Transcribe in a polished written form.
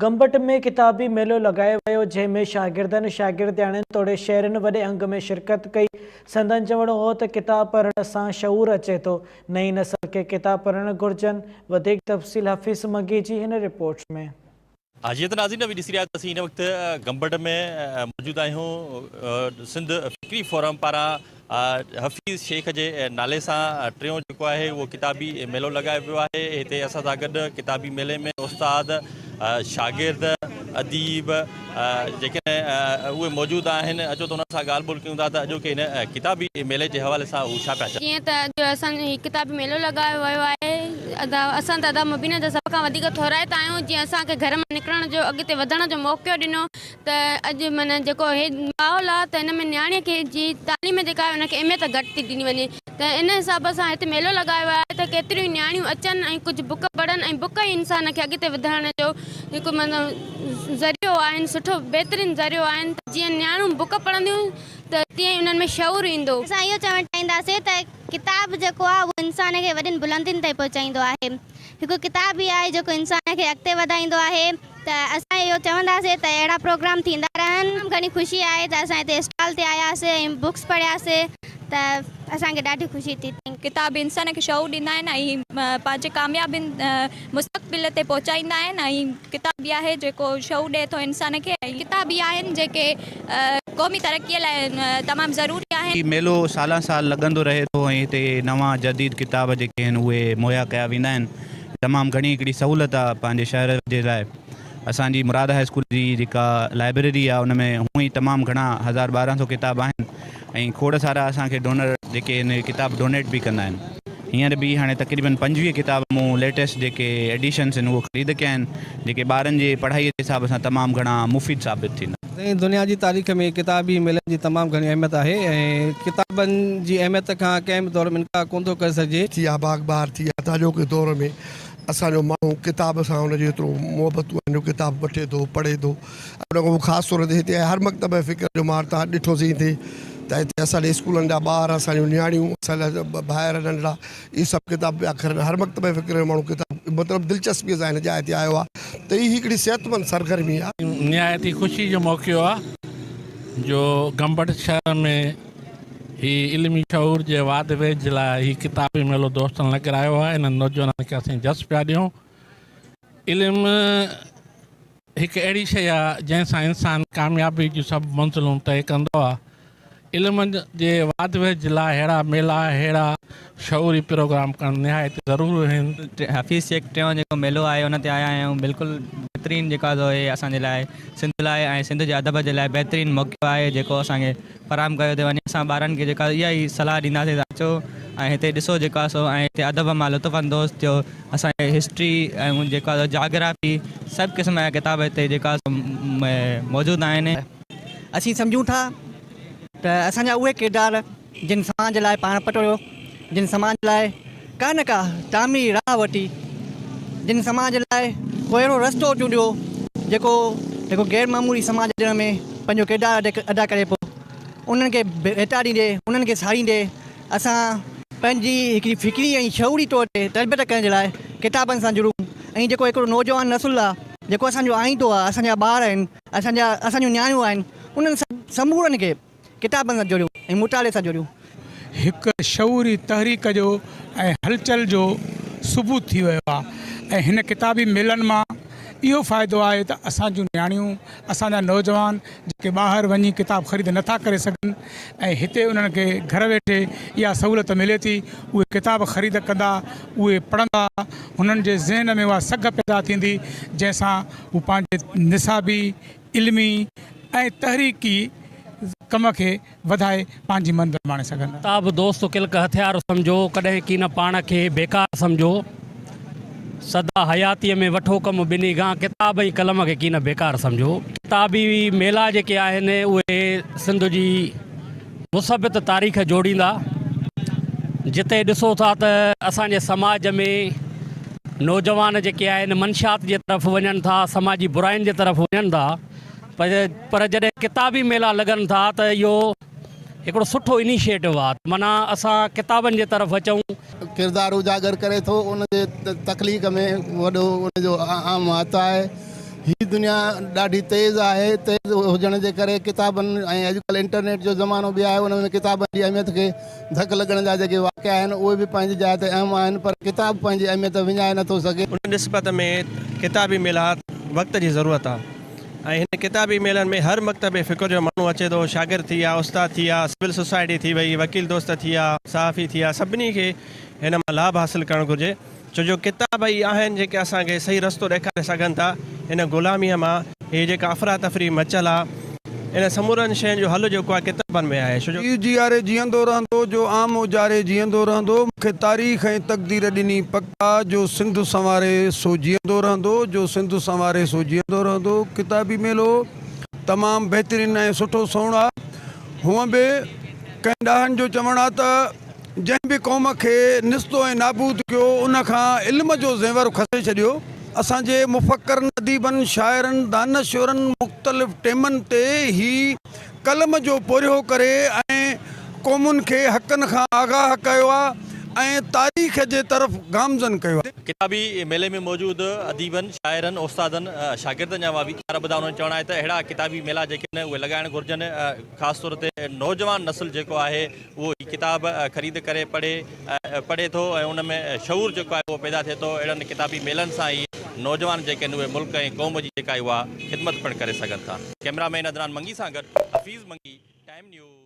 گمبٽ ۾ ڪتابي ميلو لڳايو ويو جنهن ۾ شاگردن، شاگردياڻين توڙي شهرين وڏي انگ ۾ شرڪت ڪئي. سندن چوڻ هو ته ڪتاب پڙهڻ سان شعور اچي ٿو، نئين نسل کي ڪتاب پڙهڻ گهرجن. وڌيڪ تفصيل حفيظ منگي جي هن رپورٽ ۾. جيئن ته ناظرين اوهين ڏسي رهيا آهيو ته اسين هن وقت گمبٽ ۾ موجود آهيون سنڌ فڪري فورم پاران حفيظ شيخ جي نالي سان ٽيون جيڪو آهي اهو ڪتابي ميلو لڳايو ويو آهي هتي اسان سان گڏ ڪتابي ميلي ۾ استاد شاگرد اديب جيڪي اهي موجود آهن اچو ته انهن سان ڳالهه ٻولهه ڪيون ٿا ته اڄوڪي هن ڪتابي ميلي جي حوالي سان هو ڇا پيا چون. جيئن ته اڄ اسان جو هي ڪتابي ميلو لڳايو ويو آهي ادا اسان ته ادا مبينا جا سڀ کان وڌيڪ ٿورائتا آهيون جيئن اسان کي گهر مان نڪرڻ جو اڳتي وڌڻ جو موقعو ڏنو ته اڄ معنيٰ جيڪو هي ماحول آ ته هن ۾ نياڻي کي جي تعليم جيڪا آهي ان کي اهميت گهٽ ٿي ڏني وڃي ته ان حساب سان هت ميلو لڳايو ويو آهي ته ڪيتريون ئي نياڻيون اچن ۽ ڪجهه بڪ پڙهن ۽ بڪ ئي انسان کي اڳتي وڌائڻ جو هڪ معنيٰ ذريعو آهن سٺو بهترين ذريعو آهن ته جيئن نياڻيون بڪ پڙهنديون ته تيئن ئي انهن ۾ شعور ايندو. اسان اهو چوڻ چاهينداسين ته ڪتاب جيڪو آهي اهو انسان کي وڏين بلندين تائين پهچائيندو آهي. هڪ ڪتاب ئي آهي جيڪو انسان کي اڳتي وڌائيندو آهي. ته اسان اهو چونداسين ته اهڙا پروگرام ٿيندا رهن. تمام گهڻي خوشي آهي ته اسان هتي اسٽال تي آياسين ۽ بڪس پڙهياسين ته اسان کي ڏاڍي خوشي ٿي. ڪتاب انسان کي شعور ڏيندا آهن ۽ پنهنجي ڪاميابين مستقبل تي پهچائيندا آهن ۽ ڪتاب ئي آهي جيڪو شعور ڏئي ٿو انسان کي ۽. ڪتاب ئي آهن جيڪي قومي ترقي لاء تمام ضروري آهن. هي ميلو سالان سال لڳندو رهي ٿو ۽ هتي نوان جديد ڪتاب جيڪي آهن اهي مهيا ڪيا ويندا آهن. تمام گهڻي هڪڙي سهولت آ پنهنجي شهر جي لاء اسان جي مراد هاء اسڪول جي جيڪا لائبريري آ ان ۾ هونئن ئي تمام گهڻا 1200 ڪتاب آهن ۽ کوڙ سارا اسان کي ڊونر جيڪي آهن ڪتاب ڊونيٽ به ڪندا آهن هينئر به هاڻي تقريبن 25 ڪتاب مون ليٽيسٽ جيڪي ايڊيشنس آهن اهو خريد ڪيا آهن جيڪي ٻارن جي پڙهائي جي حساب سان تمام گهڻا مفيد ثابت ٿيندا. سائين دنيا جي تاريخ ۾ ڪتابي ميلن جي تمام گهڻي اهميت آهي ۽ ڪتابن جي اهميت کان ڪنهن به دور ۾ انڪار ڪونه ٿو ڪري سگهجي. ٿي آ باغ بهار ٿي آ ته اڄوڪي دور ۾ اسان جو ماڻهو ڪتاب سان ان جو ايترو محبتون آهن جو ڪتاب وٺي ٿو پڙهي ٿو ۽ ان کان پوء خاص طور تي هتي هر مڪتبه فڪر جو ماڻ تان ڏٺوسين هتي ته هتي اسان جي اسڪولن جا ٻار اسان جون نياڻيون اسان جا ڀائر ننڍڙا اهي سڀ ڪتاب پيا کڻن هر مڪتبه فڪر جو ماڻهو ڪتاب مطلب دلچسپيء سان هن جاء تي آيو آهي ته هي هڪڙي صحتمند سرگرمي آهي. نهايت ئي خوشي جو موقعو آهي جو گمبٽ شهر ۾ هي علمي شعور جي واڌ ويجهه لاء هي ڪتابي ميلو دوستن لڳرايو آهي انهن نوجوانن کي اسين جس پيا ڏيون علم هڪ اهڙي شيء آ جنهن سان انسان ڪاميابي جون سڀ منزلون طئي ڪندو آ. علم جي واڌ ويجهه لاء ههڙا ميلا، ههڙا شعوري پروگرام ڪرڻ نهايت ضروري آهن. حفيظ شيخ ٽيون جيڪو ميلو آهي ان تي آيا آهيون بلڪل بهترين جيڪو آهي سو هي اسان جي لاء سنڌ لاء ۽ سنڌ جي ادب جي لاء بهترين موقعو آهي جيڪو اسان کي فراهم ڪيو ٿو وڃي اسان ٻارن کي جيڪا اها ئي صلاح ڏينداسين ته اچو ۽ هتي ڏسو جيڪو آهي سو ۽ هتي ادب مان لطف اندوز ٿيو اسان کي هسٽري ۽ جيڪو آهي سو جاگرافي سڀ قسم جا ڪتاب هتي جيڪو آهي سو موجود آهن. اسين سمجهون ٿا ته اسان جا اهي ڪردار جن سماج لاء پاڻ پٽوڙيو، جن سماج لاء ڪا نه ڪا تعميري راهه وٺي، جن سماج لاء ڪو اهڙو رستو چونڊيو جيڪو هڪ غير معمولي سماج ڏيڻ ۾ پنهنجو ڪردار ادا ڪري پيو، انهن کي ڀيٽا ڏيندي، انهن کي ساريندي اسان پنهنجي هڪڙي فڪري ۽ شعوري طور تي تربيت ڪرڻ جي لاء ڪتابن سان جڙون ۽ جيڪو هڪڙو نوجوان نسل آ جيڪو اسان جو آئيندو آ اسان جا ٻار آهن اسان جا اسان جون نياڻيون آهن انهن سڀ سمورن کي ڪتابن سان جوڙيون ۽ مطالعي سان جوڙيون. هڪ شعوري تحريڪ جو ۽ هلچل جو ثبوت ٿي ويو آ ۽ هن ڪتابي ميلن مان اهو فائدو آهي ته اسان جون نياڻيون اسان جا نوجوان جيڪي ٻاهر وڃي ڪتاب خريد نه ٿا ڪري سگهن ۽ هتي انهن کي گهر ويٺي اها سهولت ملي ٿي اهي ڪتاب خريد ڪندا اهي پڙهندا هنن جي ذهن ۾ اها سگهه پيدا ٿيندي جنهن سان هو پنهنجي نصابي علمي ۽ تحريڪي ڪم کي وڌائي پنهنجي منزل ماڻي سگهندا. ڪتاب دوست ڪلڪ هٿيار سمجهو، ڪڏهن ڪين پاڻ کي بيڪار سمجهو. سدا حياتيء ۾ وٺو ڪم ٻنهي کان، ڪتاب ۽ قلم کي ڪين بيڪار سمجهو. ڪتابي ميلا جيڪي آهن اهي سنڌ جي مثبت تاريخ جوڙيندا. جتي ڏسو ٿا ته اسان جي سماج ۾ نوجوان جيڪي آهن منشيات جي طرف وڃن ٿا، سماجي براين جي طرف وڃن ٿا. پر جڏهن ڪتابي ميلا لڳن ٿا ته اهو هڪڙو سٺو انيشيٽو آهي ته معنيٰ اسان ڪتابن جي طرف اچون. ڪردار اجاگر ڪري ٿو ان جي تخليق ۾ وڏو ان جو اهم هٿ آهي. هي دنيا ڏاڍي تيز آهي، تيز هجڻ جي ڪري ڪتابن ۽ اڄڪلهه انٽرنيٽ جو زمانو به آهي ان ۾ ڪتابن جي اهميت کي ڌڪ لڳڻ جا جيڪي واقعا آهن اهي به پنهنجي جاء تي اهم آهن پر ڪتاب پنهنجي اهميت وڃائي نٿو سگهي. ان نسبت ۾ ڪتابي ميلا وقت جي ضرورت آ ۽ هن ڪتابي ميلن ۾ هر مڪتب فڪر جو ماڻهو اچي ٿو، شاگرد ٿي ويا، استاد ٿي ويا، سول سوسائٽي ٿي وئي، وڪيل دوست ٿي ويا، صحافي ٿي ويا، سڀني کي هن مان لاڀ حاصل ڪرڻ گهرجي. ڇو جو ڪتاب ئي آهن جيڪي اسان کي صحيح رستو ڏيکاري سگهن ٿا. هن غلاميء مان هي جيڪا افراتفري مچل آ، ان سمورن شين جو حل جيڪو آ ڪتابن ۾ آهي. ڇو جو. پيء جيئاري جيئندو رهندو، جو عام اجاري جيئندو رهندو، مون کي تاريخ ۽ تقدير ڏني پڪ آ، جو سنڌ سنواري سو جيئندو رهندو، جو سنڌ سنواري سو جيئندو رهندو. ڪتابي ميلو تمام بهترين ۽ سٺو سوڻ آ. هونء به ڪنهن ڏاهن جو چوڻ آ ته. جنهن به قوم کي نستو ۽ نابود ڪيو، ان کان علم جو زيور کسي ڇڏيو. اسان جي مفڪرن، اديبن، شاعرن، دانشورن مختلف ٽيمن تي هي قلم جو پورهيو ڪري ۽ قومن کي حقن کان آگاهه ڪيو آ ۽ تاريخ جي طرف گامزن ڪيو آ. ڪتابي ميلي ۾ موجود اديبن، شاعرن، استادن، شاگردن جا ويچار ٻڌا. انهن جو چوڻ آهي ته اهڙا ڪتابي ميلا جيڪي آهن اهي لڳائڻ گهرجن، خاص طور تي نوجوان نسل جيڪو آهي اهو هي ڪتاب خريد ڪري پڙهي پڙهي ٿو ۽ ان ۾ شعور جيڪو آهي اهو پيدا ٿئي ٿو. اهڙن ڪتابي ميلن سان ئي نوجوان جيڪي آهن اهي ملڪ ۽ قوم جي جيڪا آهي اها خدمت پڻ ڪري سگهن ٿا. ڪئميرا مين عدنان منگي سان گڏ حفيظ منگي، ٽائيم نيوز.